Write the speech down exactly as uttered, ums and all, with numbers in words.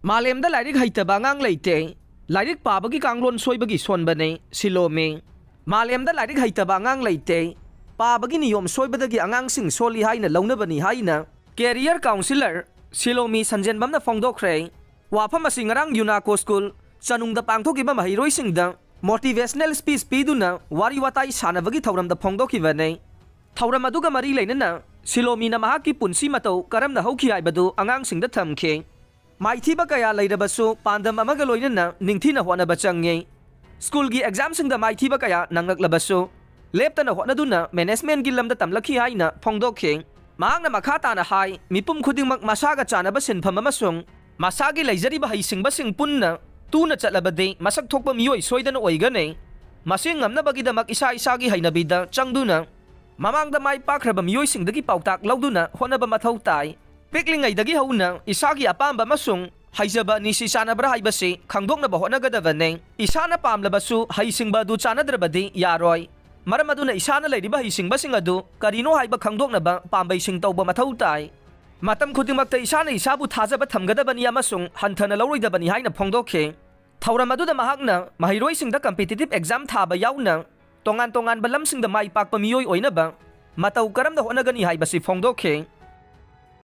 ꯃꯥꯂꯦꯝꯗ ꯂꯥꯏꯔꯤꯛ ꯍꯩꯇꯕ ꯑꯉꯥꯡ ꯂꯩꯇꯦ꯫ ꯂꯥꯏꯔꯤꯛ ꯄꯥꯕꯒꯤ ꯀꯥꯡꯂꯣꯟ ꯁꯣꯏꯕꯒꯤ ꯁꯣꯟꯕꯅꯦ ꯁꯤꯂꯣꯃꯤ꯫ ꯃꯥꯂꯦꯝꯗ ꯂꯥꯏꯔꯤꯛ ꯍꯩꯇꯕ ꯑꯉꯥꯡ ꯂꯩꯇꯦ꯫ ꯄꯥꯕꯒꯤ ꯅꯤꯌꯣꯝ ꯁꯣꯏꯕꯗꯒꯤ ꯑꯉꯥꯡꯁꯤꯡ ꯁꯣꯜꯂꯤ ꯍꯥꯏꯅ ꯂꯧꯅꯕꯅꯤ ꯍꯥꯏꯅ career counsellor ꯁꯤꯂꯣꯃꯤ ꯁꯟꯖꯦꯟꯕꯝꯅ ꯐꯣꯡꯗꯣꯛꯈ꯭ꯔꯦ꯫ ꯋꯥꯐꯝ ꯑꯁꯤ ꯉꯔꯥꯡ ꯌꯨꯅꯥꯀꯣ ꯁ꯭ꯀꯨꯜ ꯆꯅꯨꯡꯗ ꯄꯥꯡꯊꯣꯛꯈꯤꯕ ꯃꯍꯩꯔꯣꯏꯁꯤꯡꯗ motivational speech ꯄꯤꯗꯨꯅ ꯋꯥꯔꯤ ꯋꯥꯇꯥꯏ ꯁꯥꯟꯅꯕꯒꯤ ꯊꯧꯔꯝꯗ ꯐꯣꯡꯗꯣꯛꯈꯤꯕꯅꯤ꯫ ꯊꯧꯔꯝ ꯑꯗꯨꯒ ꯃꯔꯤ ꯂꯩꯅꯅ ꯁꯤꯂꯣꯃꯤꯅ ꯃꯍꯥꯛꯀꯤ ꯄꯨꯟꯁꯤ ꯃꯇꯧ ꯀꯔꯝꯅ ꯍꯧꯈꯤ ꯍꯥꯏꯕꯗꯨ ꯑꯉꯥꯡꯁꯤꯡꯗ ꯊꯝꯈꯤ꯫ ꯃꯥꯏꯊꯤꯕ ꯀꯌꯥ ꯂꯩꯔꯕꯁꯨ ꯄꯥꯟꯗꯝ ꯑꯃꯒ ꯂꯣꯏꯅꯅ ꯅꯤꯡꯊꯤꯅ ꯍꯣꯠꯅꯕ ꯆꯪꯉꯤ꯫ ꯁ꯭ꯀꯨꯜꯒꯤ ꯑꯦꯛꯖꯥꯝꯁꯤꯡꯗ ꯃꯥꯏꯊꯤꯕ ꯀꯌꯥ ꯅꯪꯂꯛꯂꯕꯁꯨ ꯂꯦꯞꯇꯅ ꯍꯣꯠꯅꯗꯨꯅ ꯃꯦꯅꯦꯖꯃꯦꯟꯒꯤ ꯂꯝꯗ ꯇꯝꯂꯛꯈꯤ ꯍꯥꯏꯅ ꯐꯣꯡꯗꯣꯛꯈꯤ꯫ ꯃꯍꯥꯛꯅ ꯃꯈꯥ ꯇꯥꯅ ꯍꯥꯏ, ꯃꯤꯄꯨꯝ ꯈꯨꯗꯤꯡꯃꯛ ꯃꯁꯥꯒ ꯆꯥꯟꯅꯕ ꯁꯤꯟꯐꯝ ꯑꯃꯁꯨꯡ ꯃꯁꯥꯒꯤ ꯂꯩꯖꯔꯤꯕ ꯍꯩꯁꯤꯡꯕꯁꯤꯡ ꯄꯨꯟꯅ ꯇꯨꯅ ꯆꯠꯂꯕꯗꯤ ꯃꯁꯛ ꯊꯣꯛꯄ ꯃꯤꯑꯣꯏ ꯁꯣꯏꯗꯅ ꯑꯣꯏꯒꯅꯤ꯫ ꯃꯁꯤ ꯉꯝꯅꯕꯒꯤꯗꯃꯛ ꯏꯁꯥ ꯏꯁꯥꯒꯤ ꯍꯩꯅꯕꯤꯗ ꯆꯪꯗꯨꯅ ꯃꯃꯥꯡꯗ ꯃꯥꯏ ꯄꯥꯛꯈ꯭ꯔꯕ ꯃꯤꯑꯣꯏꯁꯤꯡꯗꯒꯤ ꯄꯥꯎꯇꯥꯛ ꯂꯧꯗꯨꯅ ꯍꯣꯠꯅꯕ ꯃꯊꯧ ꯇꯥꯏ꯫ ꯄꯤꯛꯂꯤꯉꯩꯗꯒꯤ ꯍꯧꯅ ꯏꯁꯥꯒꯤ ꯑꯄꯥꯝꯕ ꯑꯃꯁꯨꯡ ꯍꯩꯖꯕ ꯑꯅꯤꯁꯤ ꯆꯥꯟꯅꯕ꯭ꯔꯥ ꯍꯥꯏꯕꯁꯤ ꯈꯪꯗꯣꯛꯅꯕ ꯍꯣꯠꯅꯒꯗꯕꯅꯤ꯫ ꯏꯁꯥꯅ ꯄꯥꯝꯂꯕꯁꯨ ꯍꯩꯁꯤꯡꯕ ꯑꯗꯨ ꯆꯥꯟꯅꯗ꯭ꯔꯕꯗꯤ ꯌꯥꯔꯣꯏ꯫ ꯃꯔꯝ ꯑꯗꯨꯅ ꯏꯁꯥꯅ ꯂꯩꯔꯤꯕ ꯍꯩꯁꯤꯡꯕꯁꯤꯡ ꯑꯗꯨ ꯀꯔꯤꯅꯣ ꯍꯥꯏꯕ ꯈꯪꯗꯣꯛꯅꯕ ꯄꯥꯝꯕꯩꯁꯤꯡ ꯇꯧꯕ ꯃꯊꯧ ꯇꯥꯏ꯫ ꯃꯇꯝ ꯈꯨꯗꯤꯡꯃꯛꯇ ꯏꯁꯥꯅ ꯏꯁꯥꯕꯨ ꯊꯥꯖꯕ ꯊꯝꯒꯗꯕꯅꯤ ꯑꯃꯁꯨꯡ ꯍꯟꯊꯅ ꯂꯧꯔꯣꯏꯗꯕꯅꯤ ꯍꯥꯏꯅ ꯐꯣꯡꯗꯣꯛꯈꯤ꯫ ꯊꯧꯔꯝ ꯑꯗꯨꯗ ꯃꯍꯥꯛꯅ ꯃꯍꯩꯔꯣꯏꯁꯤꯡꯗ competitive exam ꯊꯥꯕ ꯌꯥꯎꯅ ꯇꯣꯉꯥꯟ ꯇꯣꯉꯥꯟꯕ ꯂꯝꯁꯤꯡꯗ ꯃꯥꯏ ꯄꯥꯛꯄ ꯃꯤꯑꯣꯏ ꯑꯣꯏꯅꯕ ꯃꯇꯧ ꯀꯔꯝꯅ ꯍꯣꯠꯅꯒꯅꯤ ꯍꯥꯏꯕꯁꯤ ꯐꯣꯡꯗꯣꯛꯈꯤ꯫